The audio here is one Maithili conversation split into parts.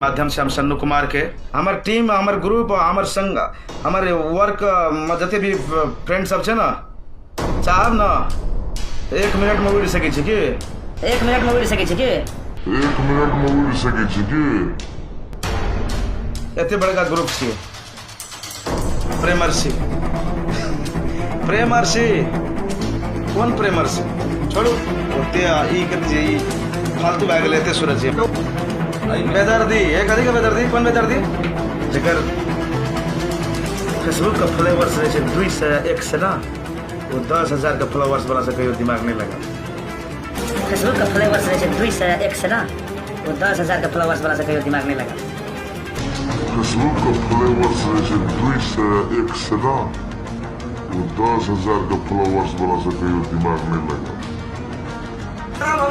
माध्यम से हम सन्नू कुमार के हमर टीम, हमर ग्रुप, हमर संग, हमर वर्क जते भी फ्रेंड सब छै ने, चाहब ने 1 मिनट में उड़ि सकै छी की? 1 मिनट में उड़ि सकै छी की? 1 मिनट में उड़ि सकै छी की? एते बड़का ग्रुप छियै। प्रेमर्षि, प्रेमर्षि कोन प्रेमर्षि? छोड़ू ओते ई कथी छै, ई फालतू भए गेलै। एते सूरज छै बेदर्दी, हे कथी के बेदर्दी? कोन बेदर्दी? जकर फेसबुक के फॉलोअर्स रहै छै 200 100 ना, ओ 10,000 के फॉलोअर्स वाला से कहियो दिमाग नहि लगा। फेसबुक के फॉलोअर्स रहै छै 200 100 ना, ओ 10,000 के फॉलोअर्स वाला से कहियो दिमाग नहि लगा। फेसबुक के फॉलोअर्स रहै छै 200 100 ना, ओ 10,000 के फॉलोअर्स वाला से कहियो दिमाग नहि लगा।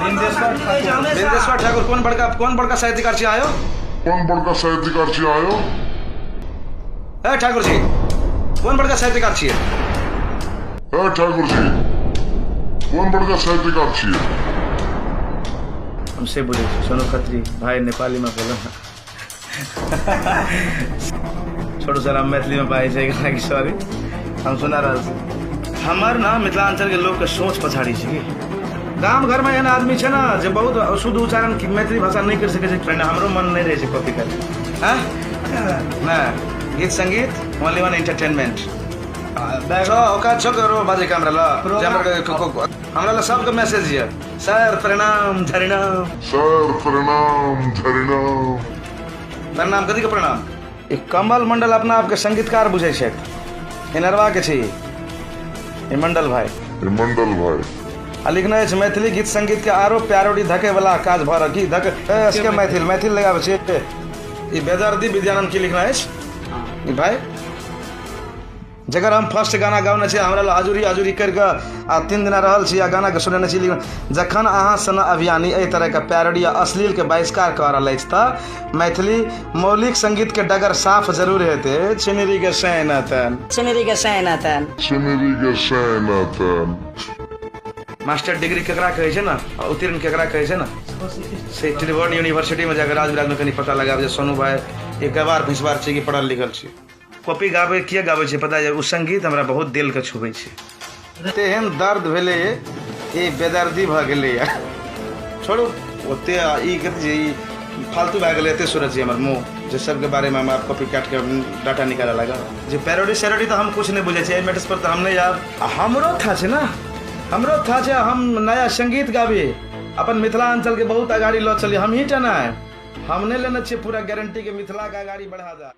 बिंदेश्वर ठाकुर कौन बड़का, कौन बड़का साहित्यकार छी आयो? कौन बड़का साहित्यकार छी आयो? ए ठाकुर जी, कौन बड़का साहित्यकार छी? ए ठाकुर जी, कौन बड़का साहित्यकार छी? हम से बुझै छी सोनू खत्री भाई नेपाली में बोलो ना। छोटू सर, हम मैथिली में बाजै छै, सॉरी, हम सुना रहल छी। हमर ना मिथिलांचल के लोग के सोच पछाड़ी छै की गाम घर में एहन आदमी छै ना जे बहुत शुद्ध उच्चारण मैथिली भाषा नहीं कर सकै छै। फ्रेंड, हमरो मन नहीं रहै छै कॉपी करे। हाँ ना, गीत संगीत ओनली वन एंटरटेनमेंट। औकात छो करो बाजे के हमरा ल, जे हमरा ल सबके मैसेज ये सर प्रणाम झरनाम, सर प्रणाम झरनाम। प्रणाम कथी के प्रणाम? ई कमल मंडल अपना आपके संगीतकार बुझै छथि, इनरवा के छी ई मंडल भाई। ई मंडल भाई आ लिखने अछि मैथिली गीत संगीत के आरो पैरोडी धके वाला काज भऽ रहल की धक एसके मैथिल मैथिल लगाबै छी। ई बेदर्दी विद्यानंद की लिखना अछि ई भाई, जकर हम फर्स्ट गाना गाउने छी, हमरा लग हजूरी हजूरी करि कऽ आ 3 दिना रहल छी आ गाना के सुनेने छी। लेकिन जखन अहाँ सन अभियानी एहि तरह के पैरोडी आ अश्लील के बहिष्कार कऽ रहल अछि तऽ मैथिली मौलिक संगीत के डगर साफ जरूर हेतै। छिनरी के सैनतन, छिनरी के सैनतन, छिनरी के सैनतन। मास्टर डिग्री केकरा कहै छै ने, आ उत्तीर्ण केकरा कहै छै ने, से त्रिभुवन यूनिवर्सिटी में जाकर राजविराज में कनि पता लगाब जे सोनू भाई एक गवार भैंसवार छै कि पढ़ल लिखल छै। कॉपी गाबै किया गाबै छै पता है? ओ संगीत हमरा बहुत दिल के छुबै छै। तेहन दर्द भेलै ई बेदर्दी भऽ गेलै। छोड़ू ओते ई कथी छै, ई फालतू भए गेलै। एते सूरज जी हमर मुँह जे सबके बारे में हम आब कॉपी काटि के डाटा निकालऽ लागल। जे पैरोडी सैरोडी तऽ हम कुछ नहि बुझै छियै, एहि मैटर्स पर तऽ हम नहि आयब। आ हमरो था छै ने, हमरो था छै हम नया संगीत गाबी, अपन मिथिलांचल के बहुत अगाड़ी लऽ चली। हमही टा नहि, हम नहि लेने छियै पूरा गारंटी के मिथिला के अगाड़ी बढ़ा दा।